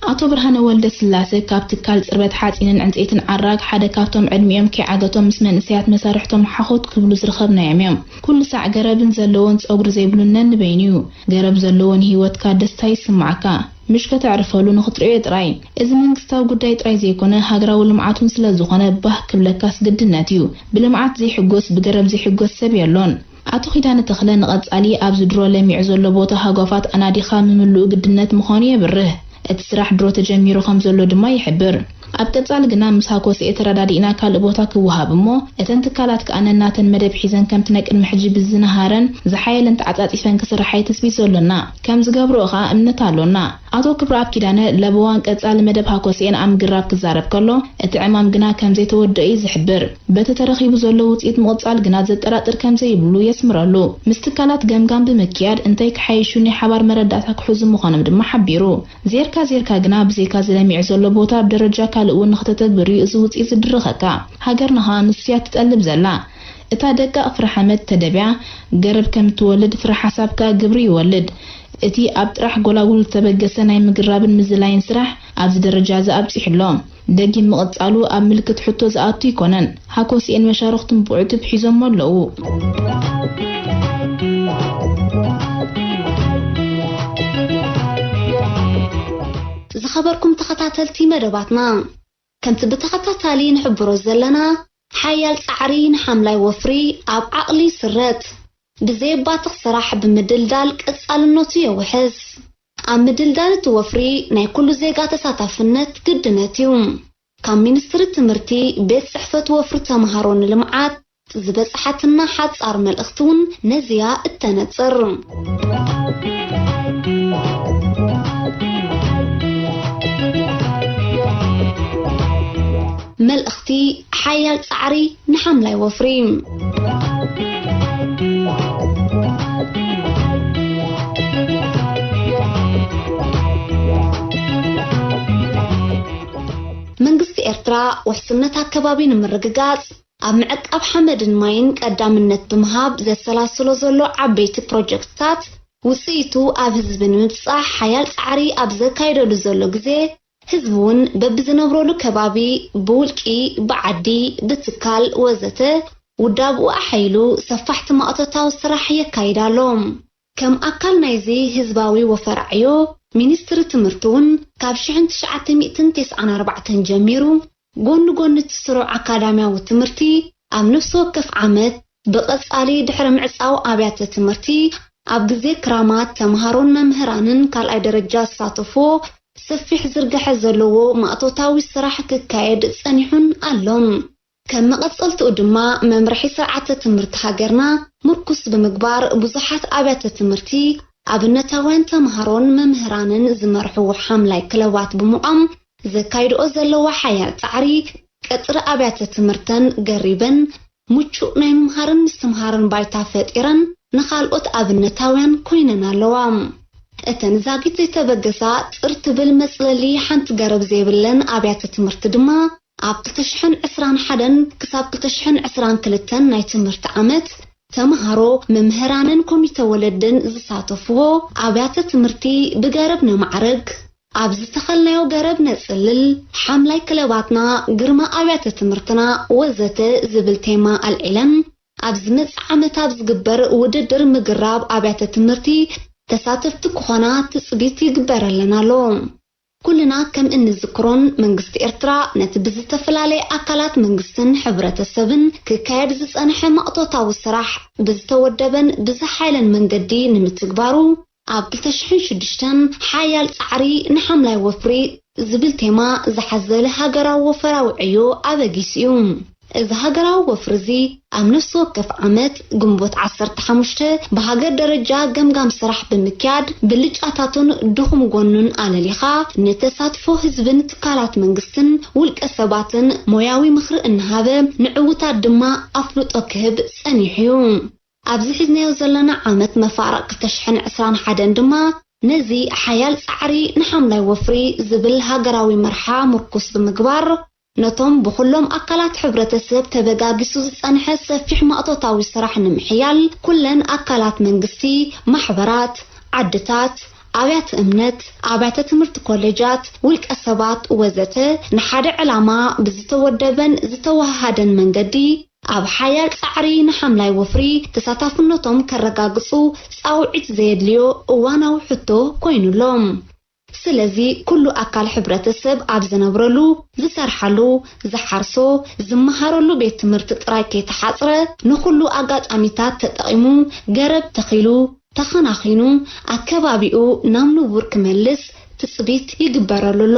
ኣቶ ብርሃነ ወልደ ስላሰ ካብ ትካል ጽርበት ሓጺንን ዕንጸይትን ዓራግ ሓደ ካብቶም ዕድሚኦም ከይዓገቶም ምስ መንእሰያት መሳርሕቶም ሓኾት ክብሉ ዝረኸብናዮም እዮም። ኩሉ ሳዕ ገረብን ዘለዎን ጸጉሪ ዘይብሉን ነንበይኑ እዩ። ገረብ ዘለዎ ንህይወትካ ደስታ ይስምዓካ። ምሽ ከተዕርፈሉ ንኽትርእዮ ጥራይ። እዚ መንግስታዊ ጉዳይ ጥራይ ዘይኮነ ሃገራዊ ልምዓት እውን ስለ ዝኾነ ባህ ክብለካስ ግድነት እዩ። ብልምዓት ዘይሕጎስ ብገረብ ዘይሕጎስ ሰብ የሎን። ኣቶ ኪዳነ ተኽለ ንቐጻሊ ኣብዚ ድሮ ለሚዑ ዘሎ ቦታ ሃጓፋት ኣናዲኻ ምምልኡ ግድነት ምዃኑ የብርህ። እቲ ስራሕ ድሮ ተጀሚሩ ከም ዘሎ ድማ ይሕብር። ኣብ ቀጻሊ ግና ምስ ሃኮስኤ ተረዳዲእና ካልእ ቦታ ክወሃብ እሞ እተን ትካላት ከኣ ነናተን መደብ ሒዘን ከምቲ ናይ ቅድሚ ሕጂ ብዝነሃረን ዝሓየለን ተዓጻጺፈን ክስርሓ እዩ ትጽቢት ዘሎና። ከም ዝገብርኦ ከኣ እምነት ኣሎና። ኣቶ ክብረኣብ ኪዳነ ለበዋን ቀጻሊ መደብ ሃኮስኤን ኣብ ምግራብ ክዛረብ ከሎ፣ እቲ ዕማም ግና ከም ዘይተወደኦ እዩ ዝሕብር። በቲ ተረኺቡ ዘሎ ውጽኢት ምቕጻል ግና ዘጠራጥር ከም ዘይብሉ የስምረሉ። ምስ ትካላት ገምጋም ብምክያድ እንታይ ክሓይሹ ናይ ሓባር መረዳእታ ክሕዙ ምዃኖም ድማ ሓቢሩ። ዜርካ ዜርካ ግና ብዘይካ እዚ ለሚዑ ዘሎ ቦታ ኣብ ደረጃ ካልእ እውን ንኽተተግብር እዩ እዚ ውጽኢት ዝድርኸካ። ሃገርና ኸኣ ንሱ እያ ትጠልብ ዘላ። እታ ደቃቕ ፍረ ሓመድ ተደብያ ገረብ ከም እትወልድ ፍረ ሓሳብ ከኣ ግብሪ ይወልድ። እቲ ኣብ ጥራሕ ጎላጉል ዝተበገሰ ናይ ምግራብን ምዝላይን ስራሕ ኣብዚ ደረጃ እዚ ኣብጺሑ ኣሎ። ደጊም ምቕጻሉ ኣብ ምልክት ሕቶ ዝኣቱ ኣይኮነን። ሃኮስኤን መሻርኽቱን ብዕቱብ ሒዞሞ ኣለዉ። ዝኸበርኩም ተኸታተልቲ መደባትና፣ ከምቲ ብተኸታታሊ ንሕብሮ ዘለና፣ ሓያል ጻዕሪ ንሓምላይ ወፍሪ ኣብ ዓቕሊ ይስረጽ። ብዘየባትኽ ስራሕ ብምድልዳል ቀጻልነቱ የውሕስ። ኣብ ምድልዳል እቲ ወፍሪ ናይ ኩሉ ዜጋ ተሳታፍነት ግድነት እዩ። ካብ ሚኒስትሪ ትምህርቲ ቤት ጽሕፈት ወፍሪ ተምሃሮ ንልምዓት ዝበጽሓትና ሓጻር መልእኽቲ እውን ነዚያ እተነጽር። መልእኽቲ ሓያል ጻዕሪ ንሓምላይ ወፍሪ። መንግስቲ ኤርትራ ውሕስነት ኣከባቢ ንምርግጋጽ ኣብ ምዕቃብ ሓመድን ማይን ቀዳምነት ብምሃብ ዘሰላስሎ ዘሎ ዓበይቲ ፕሮጀክትታት ውጽኢቱ ኣብ ህዝቢ ንምብጻሕ ሓያል ጻዕሪ ኣብ ዘካይደሉ ዘሎ ግዜ፣ ህዝቢ እውን በብዝነብረሉ ከባቢ ብውልቂ፣ ብዓዲ፣ ብትካል ወዘተ ውዳብኡ ኣሐይሉ ሰፋሕቲ ማእቶታዊ ስራሕ የካይድ ኣሎ። ከም ኣካል ናይዚ ህዝባዊ ወፈራ ዕዮ፣ ሚኒስትሪ ትምህርቲ እውን ካብ ሽሕን ትሽዓተ ሚእትን ተስዓን ኣርባዕተን ጀሚሩ፣ ጎኒ ጎኒ እቲ ስሩዕ ኣካዳሚያዊ ትምህርቲ፣ ኣብ ነፍሲ ወከፍ ዓመት ብቐጻሊ ድሕሪ ምዕጻው ኣብያተ ትምህርቲ፣ ኣብ ግዜ ክራማት ተምሃሮን መምህራንን ካልኣይ ደረጃ ዝሳተፍዎ ሰፊሕ ዝርግሐ ዘለዎ ማእቶታዊ ስራሕ ክካየድ ጸኒሑን ኣሎን። ከም መቐጸልትኡ ድማ፣ መምርሒ ስርዓተ ትምህርቲ ሃገርና ምርኩስ ብምግባር፣ ብዙሓት ኣብያተ ትምህርቲ ኣብነታውያን ተምሃሮን መምህራንን ዝመርሕዎ ሓምላይ ክለባት ብምቋም፣ ዘካይድኦ ዘለዋ ሓያል ጻዕሪ፣ ቀጽሪ ኣብያተ ትምህርተን ገሪበን፣ ምቹእ ናይ ምምሃርን ምስትምሃርን ባይታ ፈጢረን፣ ንኻልኦት ኣብነታውያን ኮይነን ኣለዋ። እተን ዛጊት ዘይተበገሳ ጽር ትብል መጽለሊ ሓንቲ ገረብ ዘይብለን ኣብያተ ትምህርቲ ድማ፣ ኣብ ክልተ ሽሕን ዕስራን ሓደን ክሳብ ክልተ ሽሕን ዕስራን ክልተን ናይ ትምህርቲ ዓመት፣ ተምሃሮ፣ መምህራንን ኮሚተ ወለድን ዝሳተፍዎ ኣብያተ ትምህርቲ ብገረብ ነማዕርግ፣ ኣብ ዝተኸልናዮ ገረብ ነጽልል፣ ሓምላይ ክለባትና፣ ግርማ ኣብያተ ትምህርትና ወዘተ ዝብል ቴማ ኣልዒለን፣ ኣብ ዝመጽእ ዓመት ኣብ ዝግበር ውድድር ምግራብ ኣብያተ ትምህርቲ ተሳተፍቲ ክኾና ትጽቢት ይግበረለን ኣሎ። ኩልና ከም እንዝክሮን፣ መንግስቲ ኤርትራ ነቲ ብዝተፈላለየ ኣካላት መንግስትን ሕብረተሰብን ክካየድ ዝጸንሐ ማእቶታዊ ስራሕ ብዝተወደበን ብዝሓይለን መንገዲ ንምትግባሩ፣ ኣብ ክልተ ሽሕን ሽዱሽተን ሓያል ጻዕሪ ንሓምላይ ወፍሪ ዝብል ቴማ ዝሓዘለ ሃገራዊ ወፈራዊ ዕዮ ኣበጊሱ እዩ። እዚ ሃገራዊ ወፍሪ እዚ ኣብ ነፍሲ ወከፍ ዓመት ግንቦት ዓሰርተ ሓሙሽተ ብሃገር ደረጃ ገምጋም ስራሕ ብምክያድ፣ ብልጫታቱን ድኹም ጎኑን ኣለሊኻ፣ ንተሳትፎ ህዝብን ትካላት መንግስትን ውልቀ ሰባትን ሞያዊ ምኽሪ እናሃበ፣ ንዕዉታት ድማ ኣፍልጦ ክህብ ጸኒሑ እዩ። ኣብዚ ሒዝናዮ ዘለና ዓመት መፋርቕ ክልተ ሽሕን ዕስራን ሓደን ድማ፣ ነዚ ሓያል ጻዕሪ ንሓምላይ ወፍሪ ዝብል ሃገራዊ መርሓ ምርኩስ ብምግባር፣ ነቶም ብኹሎም ኣካላት ሕብረተሰብ ተበጋጊሱ ዝጸንሐ ሰፊሕ ማእቶታዊ ስራሕ ንምሕያል፣ ኩለን ኣካላት መንግስቲ፣ ማሕበራት፣ ዓድታት፣ ኣብያተ እምነት፣ ኣብያተ ትምህርቲ፣ ኮሌጃት፣ ውልቀ ሰባት ወዘተ ንሓደ ዕላማ ብዝተወደበን ዝተወሃሃደን መንገዲ፣ ኣብ ሓያል ጻዕሪ ንሓምላይ ወፍሪ ተሳታፍነቶም ከረጋግጹ ጻውዒት ዘየድልዮ እዋናዊ ሕቶ ኮይኑ ኣሎ። ስለዚ፣ ኩሉ ኣካል ሕብረተሰብ ኣብ ዝነብረሉ፣ ዝሰርሓሉ፣ ዝሓርሶ፣ ዝመሃረሉ ቤት ትምህርቲ ጥራይ ከይተሓጽረ፣ ንኹሉ ኣጋጣሚታት ተጠቒሙ፣ ገረብ ተኺሉ፣ ተኸናኺኑ፣ ኣከባቢኡ ናብ ንቡር ክመልስ ትጽቢት ይግበረሉ ኣሎ።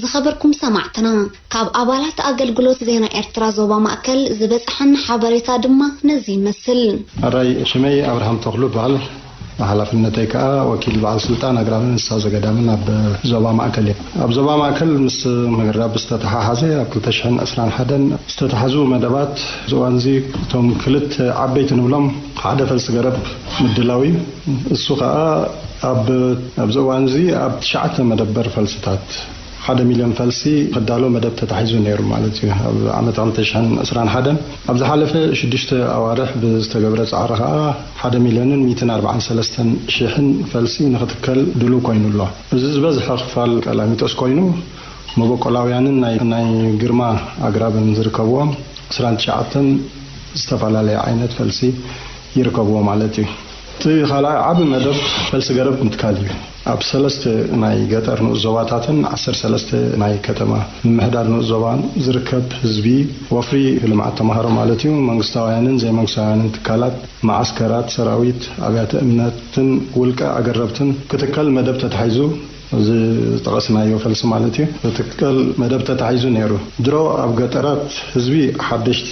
ዝኸበርኩም ሰማዕትና፣ ካብ ኣባላት ኣገልግሎት ዜና ኤርትራ ዞባ ማእከል ዝበጽሓና ሓበሬታ ድማ ነዚ ይመስል። ኣራይ፣ ሽመይ ኣብርሃም ተኽሉ እበሃል። ሓላፍነተይ ከኣ ወኪል በዓል ስልጣን ኣግራብን እንስሳ ዘገዳምን ኣብ ዞባ ማእከል እየ። ኣብ ዞባ ማእከል ምስ ምግራብ ዝተተሓሓዘ፣ ኣብ ክልተ ሽሕን ዕስራን ሓደን ዝተተሓዙ መደባት፣ እዚ እዋን እዚ እቶም ክልተ ዓበይቲ ንብሎም ሓደ ፈልሲ ገረብ ምድላው እዩ። እሱ ከኣ ኣብ፣ ኣብዚ እዋን እዚ ኣብ ትሽዓተ መደበር ፈልስታት ሓደ ሚልዮን ፈልሲ ክዳሎ መደብ ተታሒዙ ነይሩ ማለት እዩ። ኣብ ዓመት ክልተ ሽሕን ዕስራን ሓደን ኣብ ዝሓለፈ ሽዱሽተ ኣዋርሕ ብዝተገብረ ጻዕሪ ከኣ ሓደ ሚልዮንን ሚእትን ኣርባዓን ሰለስተን ሽሕን ፈልሲ ንኽትከል ድሉው ኮይኑ ኣሎ። እዚ ዝበዝሐ ክፋል ቀላሚጦስ ኮይኑ፣ መበቆላውያንን ናይ፣ ናይ ግርማ ኣግራብን ዝርከብዎም ዕስራን ትሽዓተን ዝተፈላለየ ዓይነት ፈልሲ ይርከብዎ ማለት እዩ። እቲ ካልኣይ ዓቢ መደብ ፈልሲ ገረብ ምትካል እዩ። ኣብ ሰለስተ ናይ ገጠር ንኡስ ዞባታትን ዓሰርተ ሰለስተ ናይ ከተማ ምምሕዳር ንኡስ ዞባን ዝርከብ ህዝቢ፣ ወፍሪ ልምዓት ተምሃሮ ማለት እዩ፣ መንግስታውያንን ዘይመንግስታውያንን ትካላት፣ መዓስከራት፣ ሰራዊት፣ ኣብያተ እምነትን ውልቀ ኣገረብትን ክትከል መደብ ተታሒዙ፣ እዚ ዝጠቐስናዮ ፈልሲ ማለት እዩ፣ ክትከል መደብ ተታሒዙ ነይሩ። ድሮ ኣብ ገጠራት ህዝቢ ሓደሽቲ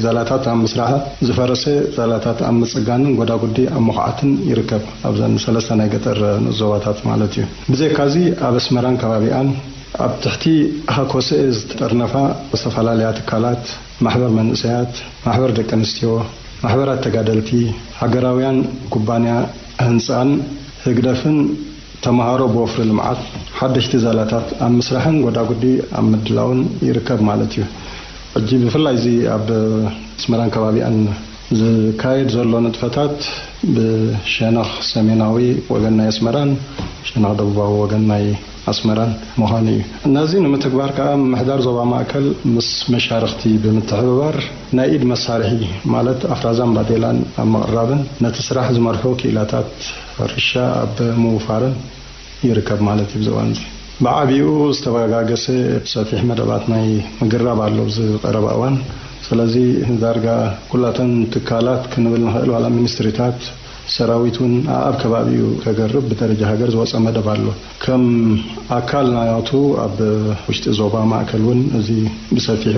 ዛላታት ኣብ ምስራሕ፣ ዝፈረሰ ዛላታት ኣብ ምጽጋንን ጎዳጉዲ ኣብ ምኹዓትን ይርከብ። ኣብዘን ሰለስተ ናይ ገጠር ንኡስ ዞባታት ማለት እዩ። ብዘይካዚ ኣብ ኣስመራን ከባቢኣን ኣብ ትሕቲ ሃኮሰኤ ዝተጠርነፋ ዝተፈላለያ ትካላት፣ ማሕበር መንእሰያት፣ ማሕበር ደቂ ኣንስትዮ፣ ማሕበራት ተጋደልቲ፣ ሃገራውያን ኩባንያ ህንጻን ህግደፍን ተምሃሮ ብወፍሪ ልምዓት ሓደሽቲ ዛላታት ኣብ ምስራሕን ጎዳጉዲ ኣብ ምድላውን ይርከብ ማለት እዩ። ሕጂ ብፍላይ እዚ ኣብ ኣስመራን ከባቢኣን ዝካየድ ዘሎ ንጥፈታት ብሸነኽ ሰሜናዊ ወገን ናይ ኣስመራን ሸነኽ ደቡባዊ ወገን ናይ ኣስመራን ምዃኑ እዩ። ነዚ ንምትግባር ከኣ ምምሕዳር ዞባ ማእከል ምስ መሻርኽቲ ብምትሕብባር ናይ ኢድ መሳርሒ ማለት ኣፍራዛን ባዴላን ኣብ ምቕራብን ነቲ ስራሕ ዝመርሑ ክኢላታት ሕርሻ ኣብ ምውፋርን ይርከብ ማለት እዩ። ብዚ እዋን እዚ ብዓቢኡ ዝተበጋገሰ ሰፊሕ መደባት ናይ ምግራብ ኣሎ ኣብዚ ቀረባ እዋን። ስለዚ ዳርጋ ኩላተን ትካላት ክንብል ንኽእል ዋላ ሚኒስትሪታት ሰራዊት እውን ኣብ ከባቢኡ ከገርብ ብደረጃ ሃገር ዝወፀ መደብ ኣሎ። ከም ኣካል ናቱ ኣብ ውሽጢ ዞባ ማእከል እውን እዚ ብሰፊሑ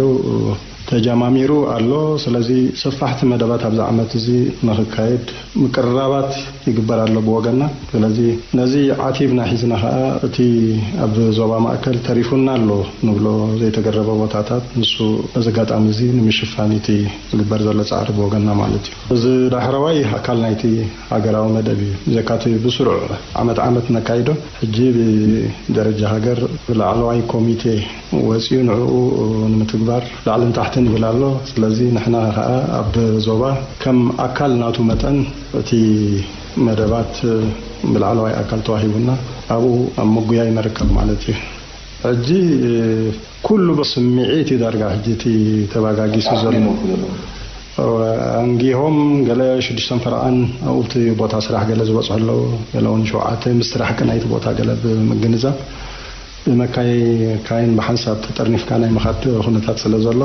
ተጀማሚሩ ኣሎ። ስለዚ ሰፋሕቲ መደባት ኣብዚ ዓመት እዚ ንኽካየድ ምቅርራባት ይግበር ኣሎ ብወገንና። ስለዚ ነዚ ዓቲብና ሒዝና ኸዓ እቲ ኣብ ዞባ ማእከል ተሪፉና ኣሎ ንብሎ ዘይተገረበ ቦታታት ንሱ በዚ ኣጋጣሚ እዚ ንምሽፋን እቲ ዝግበር ዘሎ ጻዕሪ ብወገንና ማለት እዩ። እዚ ዳሕረዋይ ኣካል ናይቲ ሃገራዊ መደብ እዩ። ብዘካቲ ብስሩዕ ዓመት ዓመት ነካይዶ ሕጂ ብደረጃ ሃገር ብላዕለዋይ ኮሚቴ ወጺኡ ንዕኡ ንምትግባር ላዕልን ታሕትን ይብል ኣሎ። ስለዚ ንሕና ከኣ ኣብ ዞባ ከም ኣካል ናቱ መጠን እቲ መደባት ብላዕለዋይ ኣካል ተዋሂቡና ኣብኡ ኣብ ምጉያይ ንርከብ ማለት እዩ። ሕጂ ኩሉ ብስምዒት እዩ ዳርጋ ሕጂ እቲ ተባጋጊሱ ዘሎ። ኣንጊሆም ገለ ሽዱሽተን ፈረቓን ኣብኡ እቲ ቦታ ስራሕ ገለ ዝበፅሑ ኣለዉ። ገለ እውን ሸውዓተ ምስ ስራሕ ቅናይቲ ቦታ ገለ ብምግንዛብ ብመካይን ብሓንሳብ ተጠርኒፍካ ናይ ምኻድ ኩነታት ስለ ዘሎ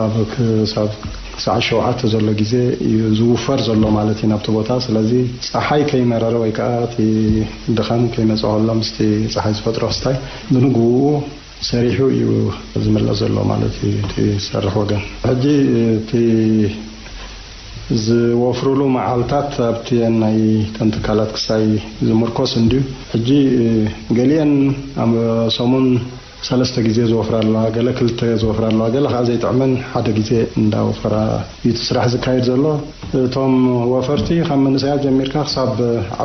ኣብ ክሳብ ሰዓት ሸውዓተ ዘሎ ግዜ እዩ ዝውፈር ዘሎ ማለት እዩ ናብቲ ቦታ። ስለዚ ፀሓይ ከይመረረ ወይ ከዓ እቲ ድኻም ከይመፀ ከሎ ምስቲ ፀሓይ ዝፈጥሮ ክስታይ ብንግኡ ሰሪሑ እዩ ዝምለስ ዘሎ ማለት እዩ እቲ ዝሰርሕ ወገን። ሕጂ እቲ ዝወፍሩሉ መዓልታት ኣብቲ ናይ ተን ትካላት ክሳይ ዝምርኮስ እንድዩ። ሕጂ ገሊአን ኣብ ሰሙን ሰለስተ ግዜ ዝወፍራ ኣለዋ፣ ገለ ክልተ ዝወፍራ ኣለዋ፣ ገለ ከዓ ዘይጥዕመን ሓደ ግዜ እንዳወፈራ እዩ እቲ ስራሕ ዝካየድ ዘሎ። እቶም ወፈርቲ ካብ መንእሰያት ጀሚርካ ክሳብ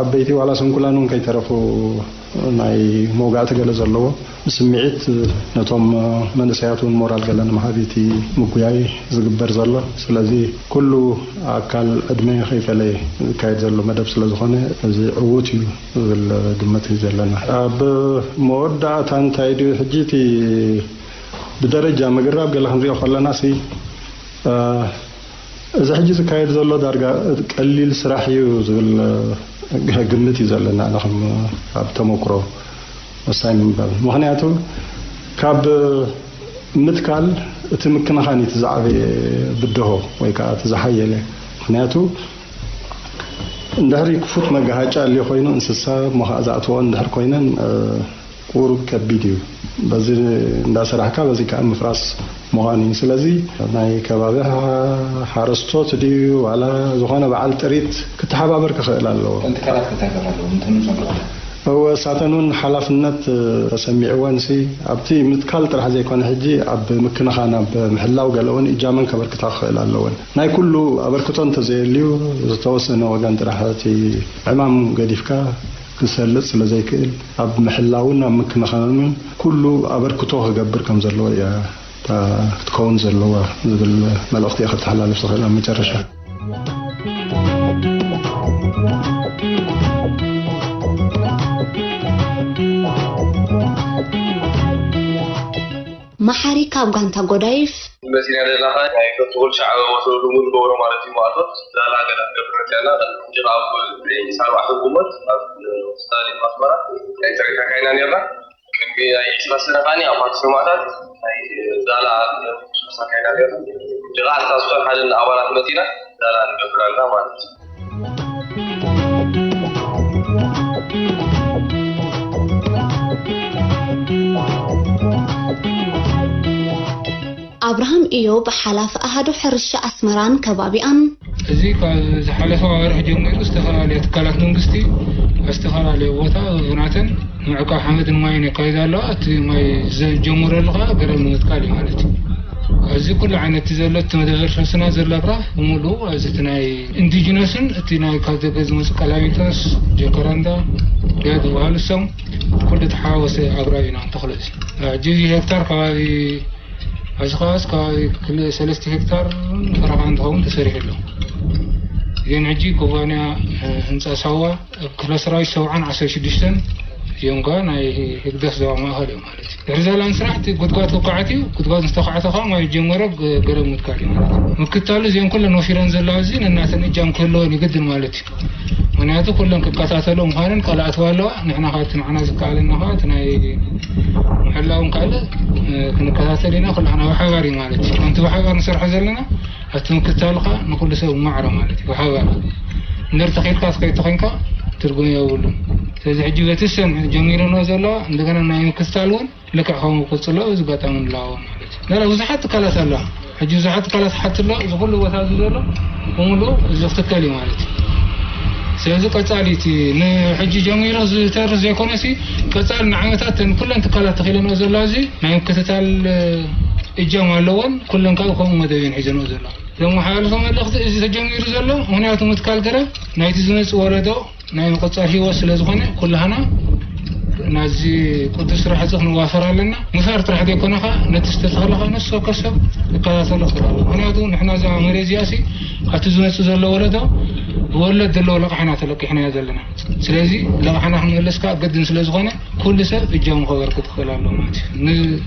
ዓበይቲ ዋላ ስንኩላን እውን ከይተረፉ ናይ መውጋእቲ ገለ ዘለዎ ብስምዒት ነቶም መንእሰያት እውን ሞራል ገለ ንምሃብ እቲ ምጉያይ ዝግበር ዘሎ። ስለዚ ኩሉ ኣካል ዕድመ ከይፈለየ ዝካየድ ዘሎ መደብ ስለ ዝኾነ እዚ ዕዉት እዩ ዝብል ግምት እዩ ዘለና። ኣብ መወዳእታ እንታይ ድዩ ሕጂ እቲ ብደረጃ ምግራብ ገለ ክንሪኦ ከለና ሲ እዚ ሕጂ ዝካየድ ዘሎ ዳርጋ ቀሊል ስራሕ እዩ ዝብል ግምት እዩ ዘለና። ኣነ ከም ኣብ ተመክሮ ወሳኝ ምንባር ምክንያቱ ካብ ምትካል እቲ ምክንኻን እቲ ዝዓበየ ብድሆ ወይ ከዓ እቲ ዝሓየለ። ምክንያቱ እንድሕሪ ክፉት መጋሃጫ ኣልዮ ኮይኑ እንስሳ እሞ ከዓ ዝኣትዎ እንድሕር ኮይነን ቁሩብ ከቢድ እዩ። በዚ እንዳሰራሕካ በዚ ከዓ ምፍራስ ምዃኑ እዩ። ስለዚ ናይ ከባቢ ሓረስቶት ድዩ ዋላ ዝኾነ በዓል ጥሪት ክተሓባበር ክኽእል ኣለዎ። እወ እሳተን እውን ሓላፍነት ተሰሚዕወን ሲ ኣብቲ ምትካል ጥራሕ ዘይኮነ ሕጂ ኣብ ምክንኻን ኣብ ምሕላው ገለ እውን እጃመን ከበርክታ ክኽእል ኣለወን። ናይ ኩሉ ኣበርክቶ እንተዘየልዩ ዝተወሰነ ወገን ጥራሕ እቲ ዕማም ገዲፍካ ክሰልጥ ስለ ዘይክእል ኣብ ምሕላውን ኣብ ምክንኻኑን ኩሉ ኣበርክቶ ክገብር ከም ዘለዎ እያ ክትከውን ዘለዋ ዝብል መልእኽቲ እየ ከተሓላልፍ ዝኽእል ኣብ መጨረሻ። መሓሪ ካብ ጋንታ ጎዳይፍ መሲና ዘለና ናይ ቶክቶኮል ሻዕበ ወሰዱ ሙሉ ገብሮ ማለት እዩ። ማእቶት ዛላ ገዳ ገብረ ጃና እንጂ ኣብ ሳርባ ሕኩመት ኣብ ስታዲየም ኣስመራ ናይ ትርኢት ኣካይና ነርና። ቅድሚ ናይ ዒስራ ሰነ ካኒ ኣብ ፓርቲ ሰማዕታት ናይ ዛላ ኣካይና ነርና። ጀቃ ኣስታስቶን ሓደን ኣባላት መፂና ዛላ ንገብር ኣለና ማለት እዩ። ኣብርሃም ኢዮብ ሓላፊ ኣሃዱ ሕርሻ ኣስመራን ከባቢኣን። እዚ ካብ ዝሓለፈ ኣዋርሕ ጀሚሩ ዝተፈላለያ ትካላት መንግስቲ ኣብ ዝተፈላለየ ቦታ ብናተን ምዕቃብ ሓመድን ማይን የካይዳ ኣለዋ። እቲ ማይ ዝጀምረሉ ከዓ ገረብ ንምትካል እዩ ማለት እዩ። ኣብዚ ኩሉ ዓይነት ዘሎ እቲ መደበር ፈስና ዘሎ ኣብራፍ ብምሉኡ ኣብዚ እቲ ናይ ኢንዲጅነስን እቲ ናይ ካብ ደገ ዝመፁ ቀላሚቶስ፣ ጀከራንዳ፣ ገ ዝበሃሉ እሶም ኩሉ ተሓዋወሰ ኣብራፍ ኢና ንተኽሎ። እዚ ሕጂ እዚ ሄክታር ከባቢ ኣብዚ ከባቢ ከባቢ ሰለስተ ሄክታር ፈረኻ እንትኸውን ተሰሪሑ ኣሎ። ግን ሕጂ ኩባንያ ህንፃ ሳዋ ኣብ ክፍለ ሰራዊት ሰብዓን ዓሰርተ ሽዱሽተን እዮም ከኣ ናይ ህግደፍ ዞባ ማእኸል እዮም ማለት እዩ። ድሕሪ ዘላን ስራሕ እቲ ጉድጓድ ክኳዓት እዩ። ጉድጓድ ዝተኳዕተ ከዓ ማይ ጀመረ ገረብ ምትካል እዩ ማለት እዩ። ምክታሉ እዚኦም ኩለን ወፊረን ዘለዋ እዚ ነናተን እጃም ክህልወን ይግድን ማለት እዩ። ምክንያቱ ኩለን ክከታተሎ ምዃነን ቃል ኣትዋ ኣለዋ። ንሕና ከዓ እቲ ንዓና ዝከኣለና ከዓ እቲ ናይ ምሕላውን ካልእ ክንከታተል ኢና። ኩላሕና ብሓባር እዩ ማለት እዩ። ከምቲ ብሓባር ንሰርሖ ዘለና ኣብቲ ምክታሉ ከዓ ንኩሉ ሰብ ማዕረ ማለት እዩ። ብሓባር እምበር ተኺልካ ስከይተ ኮይንካ ትርጉም የብሉን። ስለዚ ሕጂ በቲ ሰን ጀሚርንኦ ዘለዋ እንደገና ናይ ምክትታል እውን ልክዕ ከምኡ ክቅፅሎ እዚ ኣጋጣሚ ንላቦ ማለት እዩ። ገለ ብዙሓት ትካላት ኣለዋ። ሕጂ ብዙሓት ትካላት ሓትሎ እዚ ኩሉ ቦታ እዚ ዘሎ ብምሉኡ እዚ ክትከል እዩ ማለት እዩ። ስለዚ ቀፃሊ እቲ ንሕጂ ጀሚሩ ዝተርፍ ዘይኮነሲ ቀፃሊ ንዓመታት ተን ኩለን ትካላት ተኺለንኦ ዘለዋ እዚ ናይ ምክትታል እጃም ኣለዎን ኩለን ካብ ከምኡ መደብ እየን ሒዘንኦ ዘለዋ። ዘመሓላልፎ መልእኽቲ እዚ ተጀሚሩ ዘሎ ምኽንያቱ ምትካል ገረብ ናይቲ ዝመፅእ ወለዶ ናይ ምቕፃል ህይወት ስለ ዝኾነ ኩላህና ናዚ ቅዱስ ስራሕ እዚ ክንዋፈር ኣለና። ምሳር ጥራሕ ዘይኮነ ከዓ ነቲ ዝተተኸለ ከዓ ነፍሲ ወከፍ ሰብ ክከታተሎ ክኽእል ኣለዎ። ምኽንያቱ ንሕና እዛ መሬት እዚኣ ሲ ካብቲ ዝመፅእ ዘሎ ወለዶ ብወለድ ዘለዎ ለቓሕ ኢና ተለቂሕናዮ ዘለና። ስለዚ ለቓሕና ክንምልስ ከዓ ግድን ስለ ዝኾነ ኩሉ ሰብ እጃሙ ከበርክት ክኽእል ኣለዎ ማለት እዩ። ን-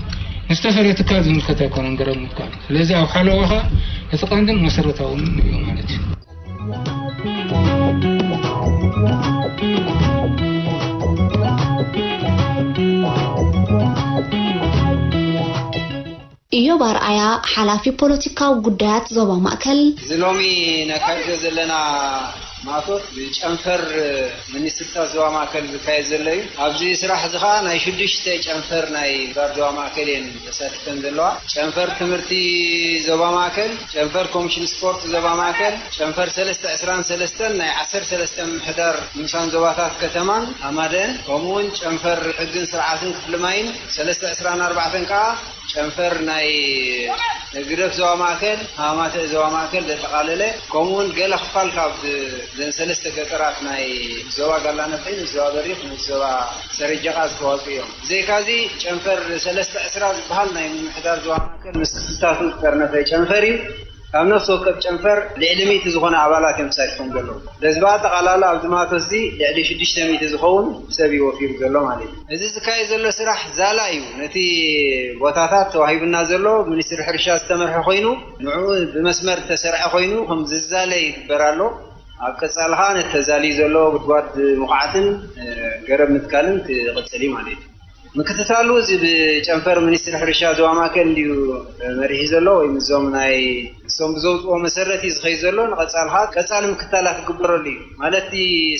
ንዝተፈለየ ትካል ዝምልከት ኣይኮነን ገረብ ምትካል። ስለዚ ኣብ ሓለዋ ከዓ እቲ ቀንድን መሰረታውን እዩ ማለት እዩ። ኢዮብ ኣርኣያ ሓላፊ ፖለቲካዊ ጉዳያት ዞባ ማእከል። እዚ ሎሚ ነካይዶ ዘለና ማእቶት ብጨንፈር ሚኒስትርታት ዞባ ማእከል ዝካየድ ዘሎ እዩ። ኣብዚ ስራሕ እዚ ከዓ ናይ ሽዱሽተ ጨንፈር ናይ ግንባር ዞባ ማእከል እየን ተሳቲፈን ዘለዋ። ጨንፈር ትምህርቲ ዞባ ማእከል፣ ጨንፈር ኮሚሽን ስፖርት ዞባ ማእከል፣ ጨንፈር ሰለስተ ዕስራን ሰለስተን ናይ ዓሰርተ ሰለስተ ምምሕዳር ንኡሳን ዞባታት ከተማን ሃማደን፣ ከምኡ እውን ጨንፈር ሕግን ስርዓትን ክፍሊ ማይን ሰለስተ ዕስራን ኣርባዕተን ከዓ ጨንፈር ናይ ህግደፍ ዞባ ማእከል፣ ሃማተ ዞባ ማእከል ዘጠቓለለ፣ ከምኡ እውን ገለ ክፋል ካብ ዘን ሰለስተ ገጠራት ናይ ዞባ ጋላ ነፍሒ፣ ምስ ዞባ በሪኽ፣ ምስ ዞባ ሰረጀቓ ዝተዋፅኡ እዮም። ብዘይካዚ ጨንፈር ሰለስተ ዕስራ ዝበሃል ናይ ምምሕዳር ዞባ ማእከል ምስ ክፍልታቱ ዝተጠርነፈ ጨንፈር እዩ። ካብ ነፍሲ ወከፍ ጨንፈር ልዕሊ ሚእቲ ዝኾነ ኣባላት እዮም ተሳቲፎም ዘለዉ። ስለዚ ብኣጠቓላላ ኣብዚ ማእቶት እዚ ልዕሊ ሽዱሽተ ሚእቲ ዝኸውን ሰብ እዩ ወፊሩ ዘሎ ማለት እዩ። እዚ ዝካየድ ዘሎ ስራሕ ዛላ እዩ። ነቲ ቦታታት ተዋሂቡና ዘሎ ብሚኒስትሪ ሕርሻ ዝተመርሐ ኮይኑ ንዕኡ ብመስመር ዝተሰርዐ ኮይኑ ከም ዝዛለ ይግበር ኣሎ። ኣብ ቀፃሊ ከዓ ነቲ ተዛልዩ ዘሎ ጉድጓድ ምኹዓትን ገረብ ምትካልን ክቕፅል እዩ ማለት እዩ። ምክትታሉ እዚ ብጨንፈር ሚኒስትሪ ሕርሻ ዞባ ማእከል እንድዩ መሪሑ ዘሎ ወይ ምስዞም ናይ ንሶም ብዘውፅዎ መሰረት እዩ ዝኸይድ ዘሎ። ንቐፃሊ ከዓ ቀፃሊ ምክትታላት ክግበረሉ እዩ ማለት እቲ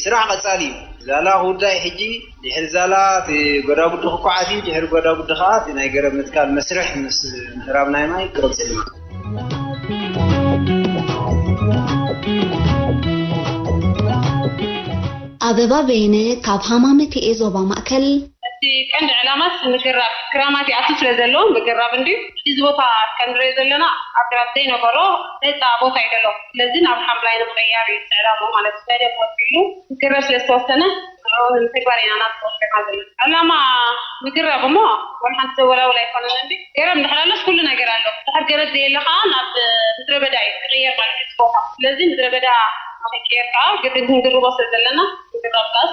ስራሕ ቀፃሊ እዩ። ዛላ ክውዳእ እዩ ሕጂ ድሕሪ ዛላ እቲ ጎዳጉዲ ክኳዓት እዩ። ድሕሪ ጎዳጉዲ ከዓ እቲ ናይ ገረብ ምትካል መስርሕ ምስ ምእራብ ናይ ማይ ክቕፅል እዩ። ኣበባ በየነ ካብ ሃማመተኤ ዞባ ማእከል። እቲ ቀንዲ ዕላማስ ምግራብ ክራማት ይኣቱ ስለ ዘሎ ምግራብ እንድዩ። እዚ ቦታ ከም ንሪኦ ዘለና ኣግራብ ዘይነበሮ ነፃ ቦታ እዩ ዘሎ። ስለዚ ናብ ሓምላይ ንምቕያር እዩ እቲ ዕላማ ማለት እዩ። መደብ ወፂሉ ክግረብ ስለ ዝተወሰነ ንዕኡ ንምትግባር ኢና ናብ ተወሰና ዘለና። ዕላማ ምግራብ እሞ ዋላ ሓንቲ ዘወላውል ኣይኮነን እንዲ ገረብ እንድሕር ኣሎስ ኩሉ ነገር ኣሎ። ድሕር ገረብ ዘየለ ከዓ ናብ ምድረ በዳ እዩ ክቕየር ማለት እዩ እቲ ቦታ። ስለዚ ምድረ በዳ ንኽይቅየር ከዓ ግድን ክንግርቦ ስለ ዘለና ምግራብ ከኣስ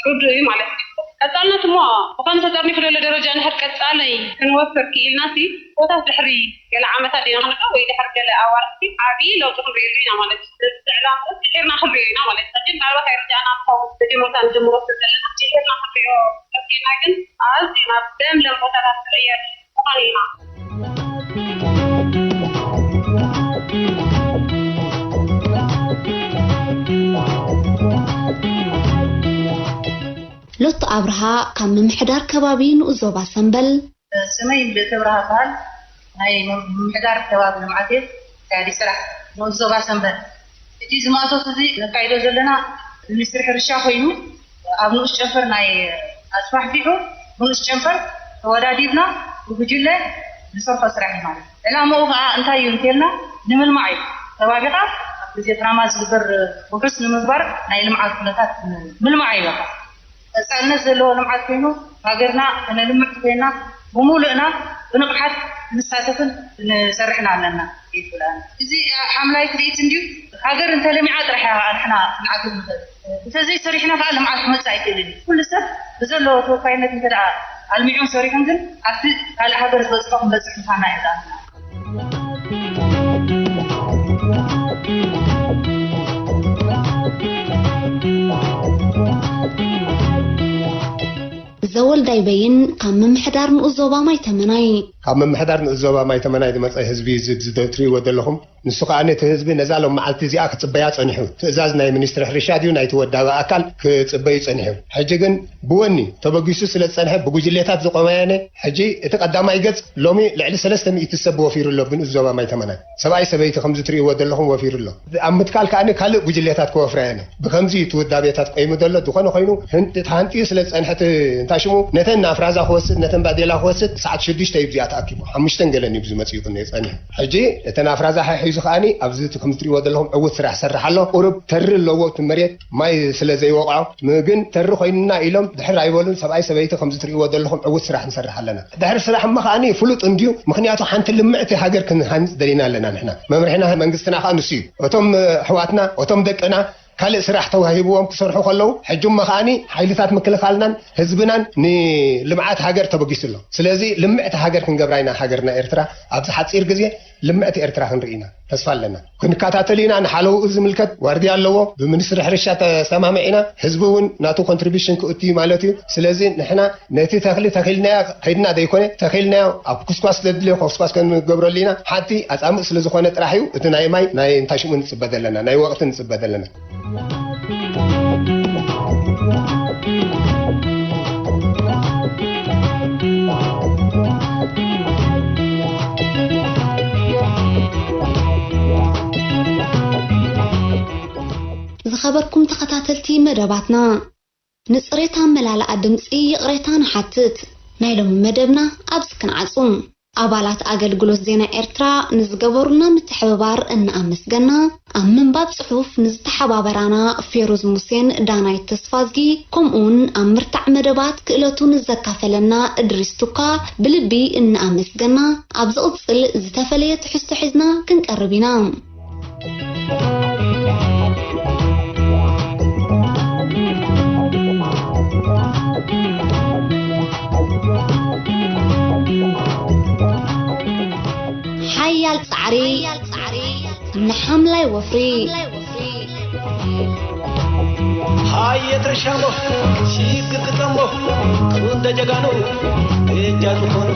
ርዱእ እዩ ማለት እዩ። ቀጻልነት እሞ ብኸም ተጠርኒፉ ዘሎ ደረጃ እንድሕር ቀጻሊ ክንወፍር ክኢልናሲ፣ ኮታስ ድሕሪ ገለ ዓመታት ዲና ክንብሎ ወይ ድሕሪ ገለ ኣዋርሕቲ ዓቢ ለውጢ ክንሪእሉ ኢና ማለት እዩ። ስለዚ እዚ ዕላማ ድሒርና ክንሪኦ ኢና ማለት እዩ። ሕጂ ምናልባት ኣይርድኣና ክኸውን፣ መጀመርታ ንጅምሮ ስለ ዘለና ድሒርና ክንሪኦ ተኪልና ግን ኣዝዩ ናብ ለምለም ቦታታት ክቕየር ምዃኑ ኢና። ሎቱ ኣብርሃ ካብ ምምሕዳር ከባቢ ንኡስ ዞባ ሰምበል። ስመይ ምልእቲ ኣብርሃ እበሃል። ናይ ምምሕዳር ከባቢ ልምዓት እየ። ካዲ ስራሕ ንኡስ ዞባ ሰምበል። እቲ ዝማእቶት እዚ ነካይዶ ዘለና ብሚኒስትሪ ሕርሻ ኮይኑ ኣብ ንኡስ ጨንፈር ናይ ኣስፋሕፊሑ ንኡስ ጨንፈር ተወዳዲብና ብጉጅለ ንሰርሖ ስራሕ እዩ ማለት እዩ። ዕላማኡ ከዓ እንታይ እዩ እንተልና ንምልማዕ እዩ። ከባቢኻ ኣብ ግዜ ክራማ ዝግበር ውሑስ ንምግባር ናይ ልምዓት ኩነታት ምልማዕ እዩ በቃ። ቀፃልነት ዘለዎ ልምዓት ኮይኑ ሃገርና ከነልምዕ ኮይና ብሙሉእና ብንቕሓት ክንሳተፍን ክንሰርሕን ኣለና ይብላል። እዚ ሓምላይ ትርኢት እንድዩ። ሃገር እንተለሚዓ ጥራሕ እያ ከዓ ንሕና ክንዓግብ ንኽእል። እንተዘይሰሪሕና ከዓ ልምዓት ክመፅእ ኣይክእልን እዩ። ኩሉ ሰብ ብዘለዎ ተወፋይነት እንተ ደኣ ኣልሚዑን ሰሪሑን ግን ኣብቲ ካልእ ሃገር ዝበፅሖ ክንበፅሕ ምዃንና የርእየና። ዘወልዳይ በይን ካብ ምምሕዳር ንኡስ ዞባ ማይ ተመናይ። ካብ ምምሕዳር ንኡስ ዞባ ማይ ተመናይ ዝመፀ ህዝቢ እዚ፣ እዚ ትሪእዎ ዘለኹም፣ ንሱ ከዓ ነቲ ህዝቢ ነዛ ሎም መዓልቲ እዚኣ ክፅበያ ፀኒሑ። ትእዛዝ ናይ ሚኒስትሪ ሕርሻ ድዩ ናይቲ ወዳቢ ኣካል ክፅበዩ ፀኒሑ። ሕጂ ግን ብወኒ ተበጊሱ ስለ ዝፀንሐ ብጉጅሌታት ዝቆመ ያነ። ሕጂ እቲ ቀዳማይ ገፅ ሎሚ ልዕሊ ሰለስተ ሚእቲ ሰብ ወፊሩ ኣሎ ብንኡስ ዞባ ማይ ተመናይ። ሰብኣይ ሰበይቲ ከምዚ ትሪእዎ ዘለኹም ወፊሩ ኣሎ። ኣብ ምትካል ከኣ ካልእ ጉጅሌታት ክወፍራ የነ። ብኸምዚ እዩ እቲ ውዳቤታት ቆይሙ ዘሎ። ዝኾነ ኮይኑ ህን-፣ ተሃንጥዩ ስለ ዝጸንሐ እቲ እንታይ ሽሙ ነተን ኣፍራዛ ክወስድ ነተን ባዴላ ክወስድ ሰዓት ሽዱሽተ እዩ ብዚኣ ተኣኪቡ። ሓሙሽተን ገለን እዩ ብዚ መጺኡ ክንደይ ጸኒሑ። ሕጂ እተን ኣፍራዛ ሓሒዙ ከኣኒ ኣብዚ እቲ ከም ትሪእዎ ዘለኹም ዕዉት ስራሕ ይሰርሕ ኣሎ። ቁሩብ ተሪ ኣለዎ እቲ መሬት ማይ ስለ ዘይወቕዖ ም-፣ ግን ተሪ ኮይንና ኢሎም ድሕር ኣይበሉን። ሰብኣይ ሰበይቲ ከም ትሪእዎ ዘለኹም ዕዉት ስራሕ ንሰርሕ ኣለና። ድሕሪ ስራሕ እሞ ከኣኒ ፍሉጥ እንድዩ። ምኽንያቱ ሓንቲ ልምዕቲ ሃገር ክንሃንጽ ደሊና ኣለና ንሕና። መምርሕና መንግስትና ከኣ ንሱ እዩ። እቶም ኣሕዋትና፣ እቶም ደቅና ካልእ ስራሕ ተዋሂብዎም ክሰርሑ ከለዉ፣ ሕጂ እሞ ከኣኒ ሓይልታት ምክልኻልናን ህዝብናን ንልምዓት ሃገር ተበጊሱ ኣሎ። ስለዚ ልምዕቲ ሃገር ክንገብራ ኢና። ሃገርና ኤርትራ ኣብዚ ሓጺር ግዜ ልምዕቲ ኤርትራ ክንርኢ ኢና። ተስፋ ኣለና። ክንከታተል ኢና። ንሓለውኡ ዝምልከት ዋርድያ ኣለዎ። ብሚኒስትሪ ሕርሻ ተሰማሚዕና፣ ህዝቢ እውን ናቱ ኮንትሪቢሽን ክእቱ እዩ ማለት እዩ። ስለዚ ንሕና ነቲ ተኽሊ ተኺልናዮ ከይድና ዘይኮነ፣ ተኺልናዮ ኣብ ኩስኳስ ዘድልዮ ኩስኳስ ክንገብረሉ ኢና። ሓንቲ ኣጻምእ ስለ ዝኾነ ጥራሕ እዩ እቲ ናይ ማይ ናይ እንታይ ሽሙ ንጽበ ዘለና፣ ናይ ወቕቲ ንጽበ ዘለና። ዝኸበርኩም ተኸታተልቲ መደባትና፣ ንጽሬት ኣመላልኣ ድምጺ ይቕሬታ ንሓትት። ናይ ሎሚ መደብና ኣብዚ ክንዓጹ። ኣባላት ኣገልግሎት ዜና ኤርትራ ንዝገበሩልና ምትሕብባር እናኣመስገና፣ ኣብ ምንባብ ጽሑፍ ንዝተሓባበራና ፌሩዝ ሙሴን ዳናይት ተስፋዝጊ፣ ከምኡውን ኣብ ምርታዕ መደባት ክእለቱ ንዘካፈለና እድሪስ ቱካ ብልቢ እናኣመስገና፣ ኣብ ዝቕጽል ዝተፈለየ ትሕዝቶ ሒዝና ክንቀርብ ኢና። ሓያል ጻዕሪ ንሓምላይ ወፍሪ። ሃየ ትርሻሞ ሲግር ግጠሞ፣ ክንደ ጀጋኑ እጃ ዝኾኑ።